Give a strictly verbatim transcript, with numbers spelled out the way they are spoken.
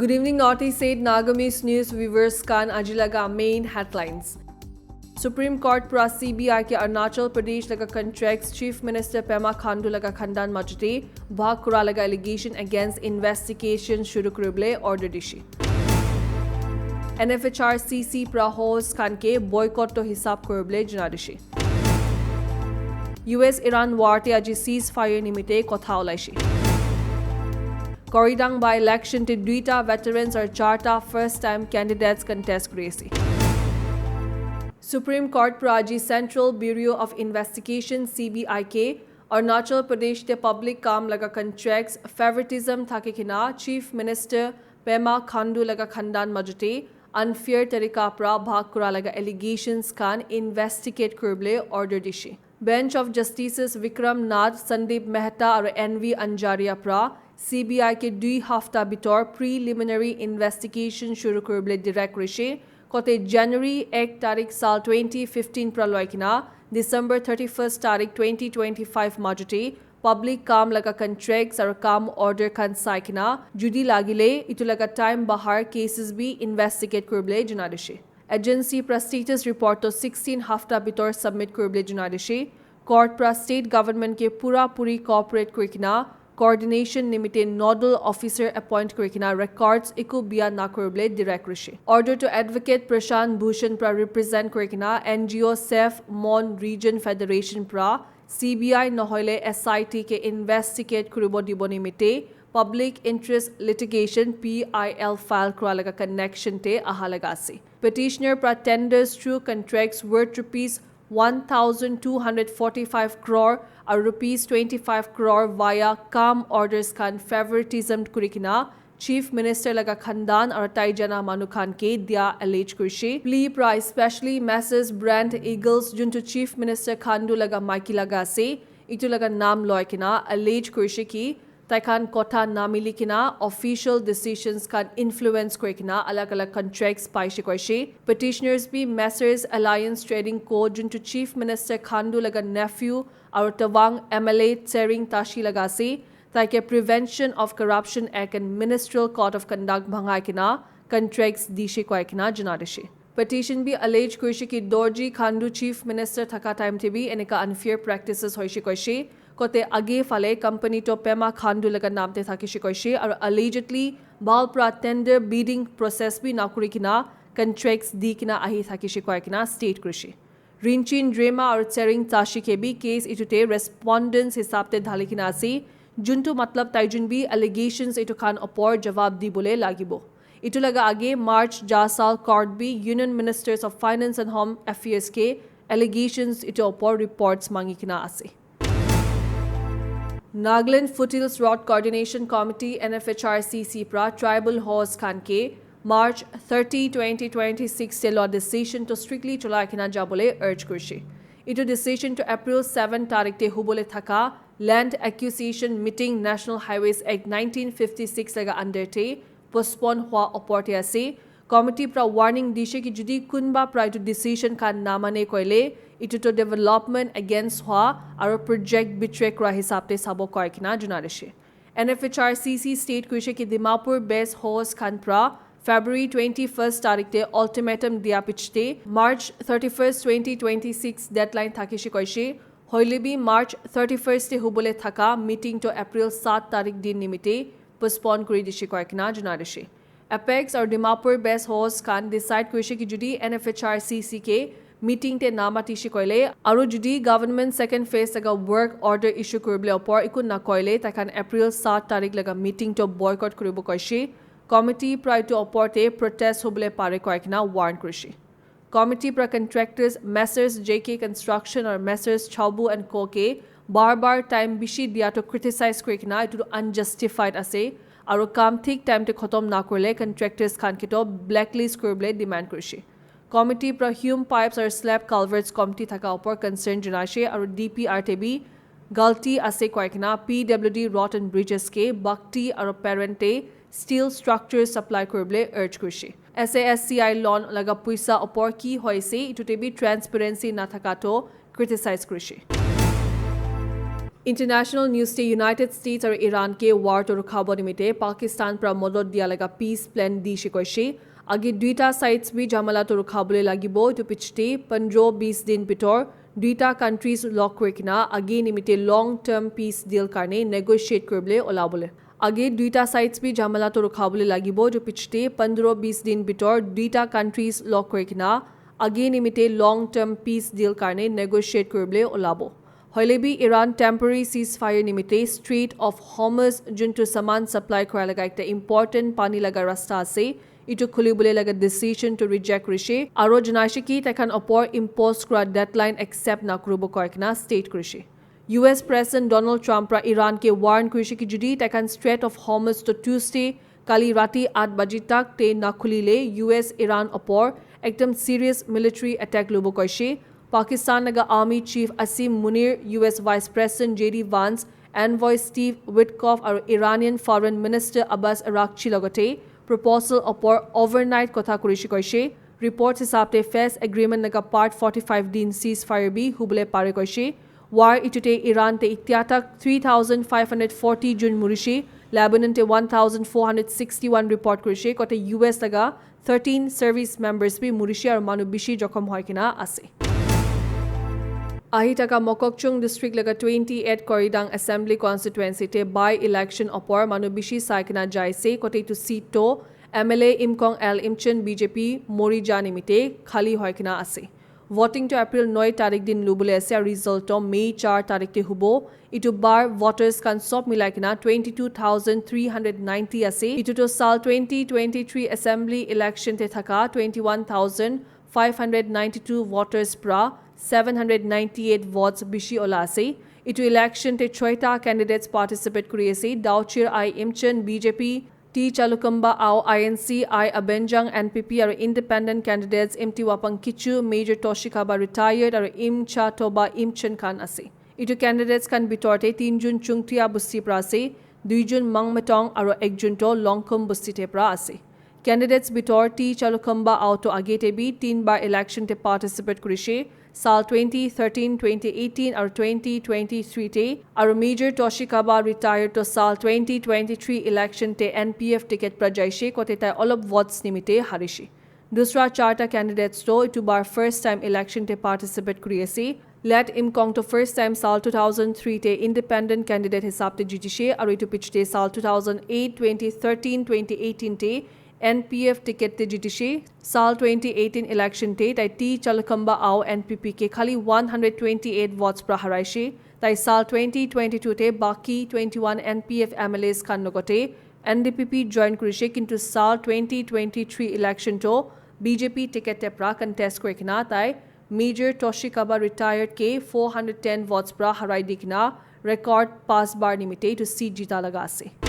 Good evening, Northeast Eight Nagamese News viewers. Khan aji laga main headlines. Supreme Court pra C B I ke Arunachal Pradesh laga contracts Chief Minister Pema Khandu laga khandan majute bhag kura laga allegation against investigation shuru kuribole order dishi. N F H R C C pra halls khan ke boycott to hisab kuribole jana dishi. U S Iran war te aji ceasefire nimite kotha olaishi. Koridang by election te duita veterans aru charta first time candidates contest kuri ase. Supreme Court pra aji Central Bureau of Investigation, C B I, ke Arunachal Pradesh te public kam laga contracts favoritism thaki kena Chief Minister Pema Khandu laga khandan majute unfair tarika pra bhag kura laga allegations khan investigate kuribole order dishi. Bench of Justices Vikram Nath, Sandeep Mehta aru N V Anjaria pra C B I ke dui hafta bitor preliminary investigation shuru kuribole direct kurishe. Kote January ek tarik sal twenty fifteen pra loi kena December thirty-first tarik twenty twenty-five majute public kam laga contracts aru kam order khan sai kena judi lagile itu laga time bahar cases bi investigate kuribole jana dishi. Agency pra status report to sixteen hafta bitor submit kuribole jana dishi. Court pra state government ke pura puri cooperate kuri kena coordination nimite nodal officer appoint kuri kena records eku biya na kuribole direct kurishe. Order to advocate Prashant Bhushan pra represent kuri kena N G O Safe Mon Region Federation pra C B I nohoile S I T ke investigate kuribo dibo nimite public interest litigation, P I L, file kura laga connection te aha laga ase. Petitioner pra tenders through contracts worth rupees one thousand two hundred forty-five crore aru rupees twenty-five crore via kam orders khan favoritism kuri kena Chief Minister laga khandan aru tai jana manu khan ke dia allege kurishe. Plea pra especially Messrs Brand Eagles, juntu Chief Minister Khandu laga maiki laga ase, itu laga naam loi kena allege kurishe ki tai khan kotha namili kena official decisions khan influence kuri kena alag alag contracts paishe koishe. Petitioners bi Messrs Alliance Trading Co., juntu Chief Minister Khandu laga nephew aru Tawang M L A Tsering Tashi laga ase, tai ke Prevention of Corruption Act and Ministerial Code of Conduct bhangai kena contracts dishe koi kena jana dishe. Petition bi allege kurishe ki Dorji Khandu Chief Minister thaka time te bi eneka unfair practices hoishe koishe. Kote age phale company to Pema Khandu laga naam te thakishe koishe aru allegedly bhal pra tender bidding process bi na kuri kena contracts di kena ahi thakishe koi kena state kurishe. Rinchin Drema aru Tsering Tashi ke bi case itu te respondents hisab te dhali kena ase, juntu matlab taijun bi allegations itu khan opor jawab dibole lagibo. Itu laga age March ja sal court bi Union Ministers of Finance and Home Affairs ke allegations itu opor reports mangi kena ase. Nagaland Foothills Road Coordination Committee, N F H R C C, pra tribal halls khan ke March thirty, twenty twenty-six te lua decision to strictly cholai kena jabole urge kurishe. Itu decision to April seven tarik te hubole thaka Land Acquisition Meeting, National Highways Act nineteen fifty-six laga under te postpone hua opor te ase. Committee pra warning dishe ki judi kunba pra itu decision khan namane koile, itu to development against hua aru project betray kura hisab te sabo koi kena jana dishe. N F H R C C state kurishe ki Dimapur based halls khan pra February twenty-first tarik te ultimatum dia pichete March thirty-first, twenty twenty-six deadline thakishe koishe. Hoile bi March thirty-first te hubole thaka meeting to April saat tarik din nimite postpone kuri dishe koi kena jana dishe. Apex aru Dimapur based halls khan decide kurishe ki judi N F H R C C ke meeting te namatishe koile aru judi government second phase laga work order issue kuribole opor eku nakoile, tai khan April saat tarik laga meeting to boycott kuribo koishe. Committee pra itu opor te protest hobole pare koi kena warn kurishe. Committee pra contractors Messrs J K Construction aru Messrs Chaubu and Co ke bar bar time bishi dia to criticize kuri kena itu unjustified ase aru kam thik time te khotom nakurile contractors khan ke to blacklist kuribole demand kurishe. Committee pra Hume Pipes aru Slab Culverts Committee thaka opor concern janaishe aru D P R te bi galti ase koi kena P W D Road and Bridges ke Bhakti aru Parent te steel structure supply kuribole urge kurishe. S A S C I loan laga puisa opor ki hoise, itu te bi transparency nathaka to criticize kurishe. International news te United States aru Iran ke war to rukhabo nimite Pakistan pra modot dia laga peace plan di she koishe. Age duita sides bi jamala to rukhabole lagibo, etu pichete pondro bis din bitor duita countries log kuri kena age nimite long term peace deal karne negotiate kuribole olabole. Age duita sides bi jamala to rukhabole lagibo, etu pichete pondro bis din bitor duita countries log kuri kena age nimite long term peace deal karne negotiate kuribole olabo. Hoile bi Iran temporary ceasefire nimite Strait of Hormuz, juntu saman supply kura laga ekta important pani laga rasta ase, etu khulibole laga decision to reject kurishe. Aro janaishe ki taikhan opor impose kura deadline accept na kuribo koi kena state kurishe. U S President Donald Trump pra Iran ke warn kurishe ki jodi taikhan Strait of Hormuz to Tuesday kali rati aat baji tak te na khulile U S Iran opor ekdam serious military attack lobo koishe. Pakistan laga Army Chief Asim Munir, U S Vice President J D Vance, Envoy Steve Witkoff aru Iranian Foreign Minister Abbas Araghchi logote proposal opor overnight kotha kurishi koishe. Report hisab te peace agreement laga part forty-five din ceasefire bi hubole pare koishe. War itute Iran te itya tak three thousand five hundred forty jun murishi, Lebanon te one thousand four hundred sixty-one report kurishe, kote U S laga thirteen service members bi murishi aru manu bishi jokhom hoi kena ase. Ahi taka Mokokchung district laga twenty-eight Koridang assembly constituency te by election opor manu bishi sai kena jaise, kote itu seat to M L A Imkong L Imchen B J P mori ja nimite khali hoi kena ase. Voting to April noi tarik din lubole ase, aru result to May char tarik te hubo. Itu bar voters khan sob milai kena twenty-two thousand three hundred ninety ase. Itu to sal twenty twenty-three assembly election te thaka twenty-one thousand five hundred ninety-two voters pra seven hundred ninety-eight votes bishi ola ase. Itu election te choita candidates participate kuri ase. Dauchir I Imchen B J P, T Chalukumba Ao I N C, I Abenjang N P P aru independent candidates Imti Wapang Kichu, Major Toshikaba retired aru Imcha Toba Imchen khan ase. Itu candidates khan bitor te tinjun Chungtia busti pra ase, duijun Mangmatong aru ekjun to Longkhum busti te pra ase. Candidates bitor T Chalukumba Ao to age te bi tin bar election te participate kurishe. Sal twenty thirteen, twenty eighteen aru twenty twenty-three te aru Major Toshikaba retired to sal twenty twenty-three election te N P F ticket pra jaishe, kote tai olop votes nimite harishe. Dusra charta candidates to itu bar first time election te participate kuri ase. Let Imkong to first time sal two thousand three te independent candidate hisab te jitishe aru itu pichete sal two thousand eight, twenty thirteen, twenty eighteen te N P F ticket te jitishe. Sal twenty eighteen election te tai T Chalukumba Ao N P P ke khali one hundred twenty-eight votes pra haraishe. Tai sal twenty twenty-two te baki twenty-one N P F M L As khan logote N D P P join kurishe, kintu sal twenty twenty-three election to B J P ticket te pra contest kuri kena tai Major Toshikaba retired ke four hundred ten votes pra harai di kena record pas bar nimite itu seat jita laga ase.